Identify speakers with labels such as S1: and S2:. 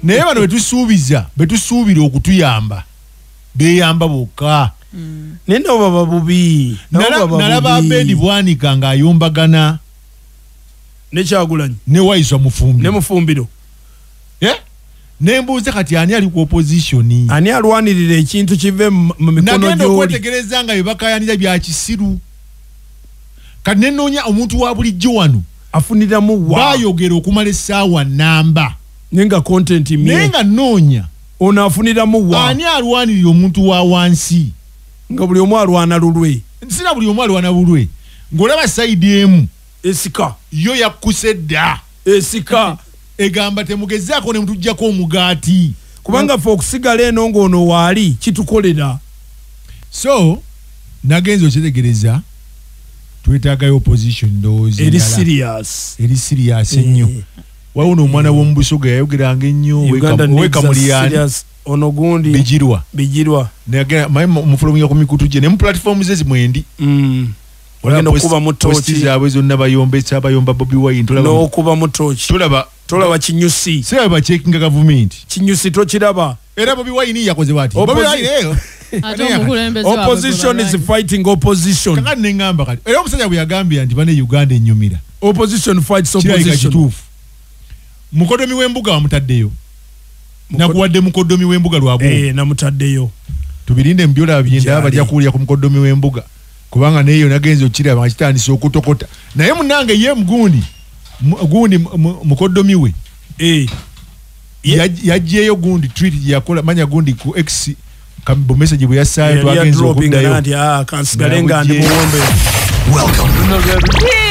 S1: Naye bano betusuubiza, betusuubira okutuyamba, beeyamba bokka.
S2: Naye nabo baba bubi.
S1: Nalaba Abedi Bwanika ng'ayombagana
S2: ne Kyagulanyi
S1: ne Waiswa Mufumbiro.
S2: Ne Mufumbiro.
S1: Nembuuza kati ani ali ku opposition?
S2: Ani alwanirira ekintu kive mu mikono gy'oli?
S1: Nagenda okwetegereza nga bye bakayanira bya kisiru. Kati nenoonya omuntu wa bulijjo wano
S2: afuniramu wa?
S1: Bayogera okumala essaawa namba.
S2: Naye nga content mye.
S1: Naye nga nnoonya.
S2: Ono afuniramu wa?
S1: Ani alwanirira omuntu wa wansi?
S2: Nga buli omu alwana lulwe.
S1: Sina buli omu alwana lulwe. Ng'olaba side emu.
S2: Esika.
S1: Yo yakkuse dda.
S2: Esika.
S1: Egamba temugezaako ne mutuggyako omugaati.
S2: Kubanga ffe okusigala eno ng'ono waali kitukolera.
S1: So nagenze okyetegereza twetaagayo opposition ndowooza
S2: eri serious.
S1: Eri serious ennyo. Waliwo n'omwana w'omu Busoga yayogeranga ennyo ow'e
S2: ono gundi
S1: Bigirwa.
S2: Bigirwa.
S1: Naye mufulumya ku mikutu gye ne mu platform ze zimwendi.
S2: Ogenda okuba mu tooki.
S1: Zaabwe zonna bayombesa, bayomba Bobi Wine.
S2: N'okuba mu tooki. Tolaba kinyusi.
S1: Siraba bachekinga gavumenti.
S2: Kinyusi tokiraba.
S1: Era Bobi Wine yakoze bw'ati. Bobi Wine
S2: Opposition is fighting opposition.
S1: Kakati ne ŋŋamba kati. Era omusajja bwe yagambye nti bane Uganda ennyumira.
S2: Opposition fights opposition.
S1: Kirabika kituufu. Mukodomi w'embuga wamutaddeyo. Nakuwadde mukodomi w'embuga lwabwo.
S2: Namutaddeyo.
S1: Tubirinde mu byolaba byendaba bajja kuwulira ku mukodomi w'embuga. Kubanga neyo nagenze okiraba nga kitandise okutokota. Naye munnange ye mugundi gundi mukodomi we. Yaggyeyo gundi tweet yakola manya gundi ku X kambo message bwe yassaayo twagenze okuddayo.
S2: Kansigale nga ndi muwombe.
S3: Welcome.